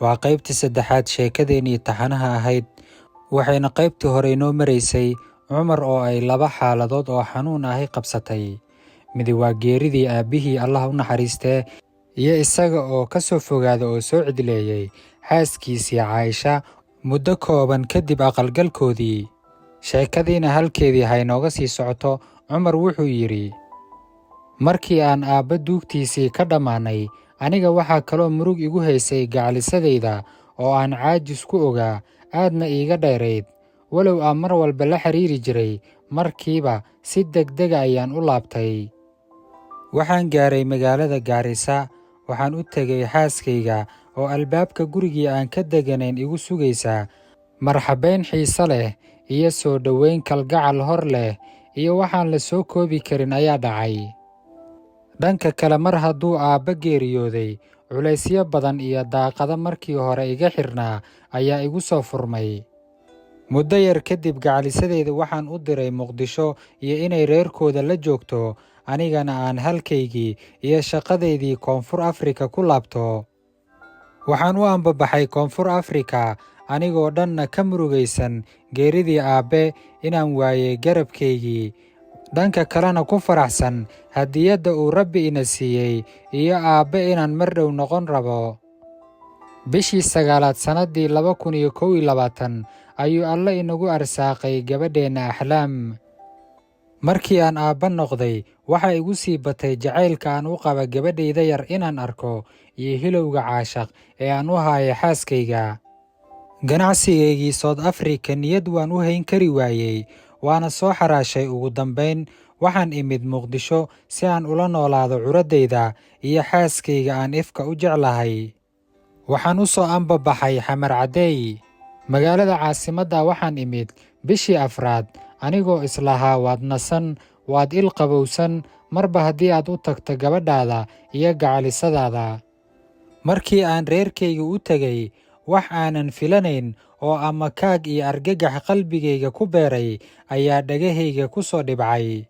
Waa qaybtii saddexaad sheekadeennii taxanaha ahayd, waxayna qaybtii hore inoo maraysay Cumar oo ay laba xaaladood oo xanuun ahi qabsatay. Midi waa geeridii aabbihii, Allah u naxariistee, iyo isaga oo ka soo fogaada oo soo cidleeyey xaaskiisii Caaisha muddo kooban kadib aqalgalkoodii. Sheekadiina halkeedii ha inooga sii socoto. Cumar wuxuu yidhi: "Markii aan aabba duugtiisii ka dhammaanay, aniga waxaa kaloo murug igu haysay gacalisadayda oo aan caajis ku ogaa, aadna iiga dheerayd, walow aan mar walba la xiriiri jiray. Markiiba si degdega ayaan u laabtay. Waxaan gaaray magaalada Gaarisa. Waxaan u tegay xaaskayga oo albaabka gurigii aan ka deganayn igu sugaysa. Marxabayn xiise leh iyo soo dhoweyn kalgacal hor leh iyo waxaan la soo koobi karin ayaa dhacay. Dhanka kale, mar hadduu aabba geeriyooday, culaysyo badan iyo daaqado markii hore iga xirnaa ayaa igu soo furmay. Muddo yar kadib gacalisadeyda waxaan u diray Muqdisho iyo inay reerkooda la joogto, anigana aan halkaygii iyo shaqadaydii Koonfur Afrika ku laabto. Waxaan u ambabaxay Koonfur Afrika anigoo dhanna ka murugaysan geeridii aabbe, inaan waayey garabkaygii, dhanka kalena ku faraxsan hadiyadda uu Rabbi ina siiyey iyo aabbe inaan mar dhow noqon rabo. Bishii sagaalaad sannaddii 2021 ayuu Alle inagu arsaaqay gabadheenna Axlaam. Markii aan aabba noqday, waxaa igu sii batay jacaylka aan u qaba gabadhayda yar inaan arko iyo hilowga caashaq ee aan u haayo xaaskayga. Ganacsigaygii South Africa niyad waan u hayn kari waayey, waana soo xaraashay. Ugu dambayn waxaan imid Muqdisho si aan ula noolaado curaddayda iyo xaaskayga aan ifka u jeclahay. Waxaan u soo ambabaxay Xamar Caddeey, magaalada caasimadda. Waxaan imid bishii afraad, anigoo islahaa waad nasan, waad il qabowsan, marba haddii aad u tagto gabadhaada iyo gacalisadaada. Markii aan reerkayga u tegay, wax aanan filanayn oo ama kaag iyo argagax qalbigayga ku beeray ayaa dhagahayga ku soo dhibcay."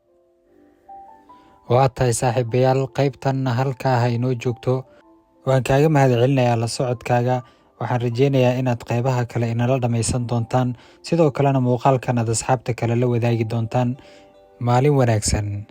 Waa tahay, saaxiibayaal, qaybtanna halkaa ha inoo joogto. Waan kaaga mahadcelinayaa la socodkaaga. Waxaan rajeynayaa inaad qaybaha kale inala dhammaysan doontaan, sidoo kalena muuqaalkan aad asxaabta kale la wadaagi doontaan. Maalin wanaagsan.